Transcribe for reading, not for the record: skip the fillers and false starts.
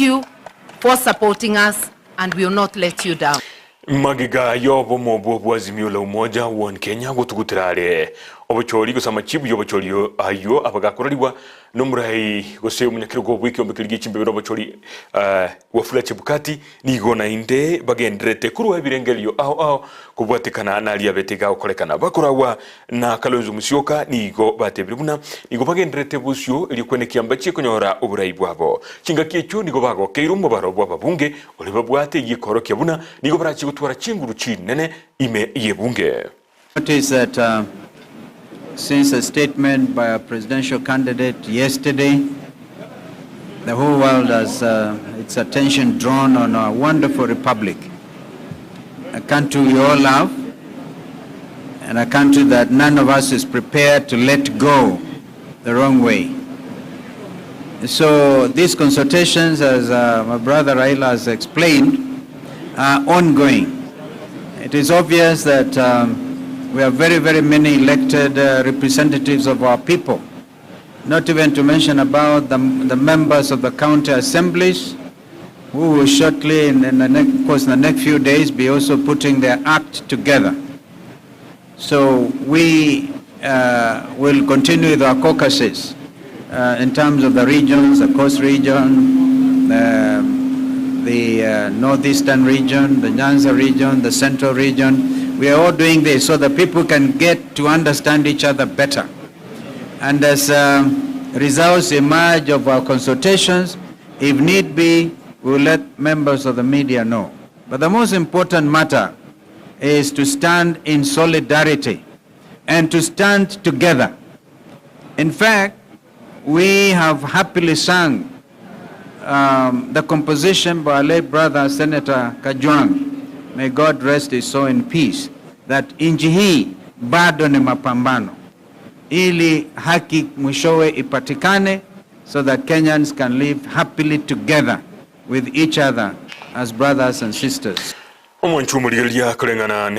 you for supporting us and we will not let you down. Magega y'obomo obwo bwa Azimio la Umoja One Kenya gotugutera are obochori gose amachibu y'obochori ayio abagakororigwa nomorai gose omonyakerogo bw'ekeombe keria gie chimbebe n'obochori Wafula Chebukati nigo naende bagendererete korwa ebirengererio ao ao kobwatekana naria abete gagokorekana bakoragwa na Kalonzo Musyoka nigo batebire buna nigo bagendererete bosio erio kwenekia mbachie konyora oborai bwabo. Chingaki echio nigo bagokeire omobaro bw'ababunge oria babwate eyio ekoorokia buna nigo barachie gotwara chinguru chinene ime y'ebunge. Notice that uh, since a statement by a presidential candidate yesterday, the whole world has uh, its attention drawn on our wonderful republic, a country we all love, and a country that none of us is prepared to let go the wrong way. So these consultations, as uh, my brother Raila has explained, are ongoing. It is obvious that um, we have very, very many elected uh, representatives of our people, not even to mention about the, the members of the county assemblies, who will shortly, in, in the next, of course, in the next few days, be also putting their act together. So we uh, will continue with our caucuses uh, in terms of the regions, the coast region, the, the uh, northeastern region, the Nyanza region, the central region. We are all doing this so that people can get to understand each other better. And as um, results emerge of our consultations, if need be, we will let members of the media know. But the most important matter is to stand in solidarity and to stand together. In fact, we have happily sung um, the composition by our late brother Senator Kajwang, may God rest his soul in peace, that nchi hii bado ni mapambano ili haki mwishowe ipatikane so that Kenyans can live happily together with each other as brothers and sisters. Omwanchi omorigereria koreng'ana.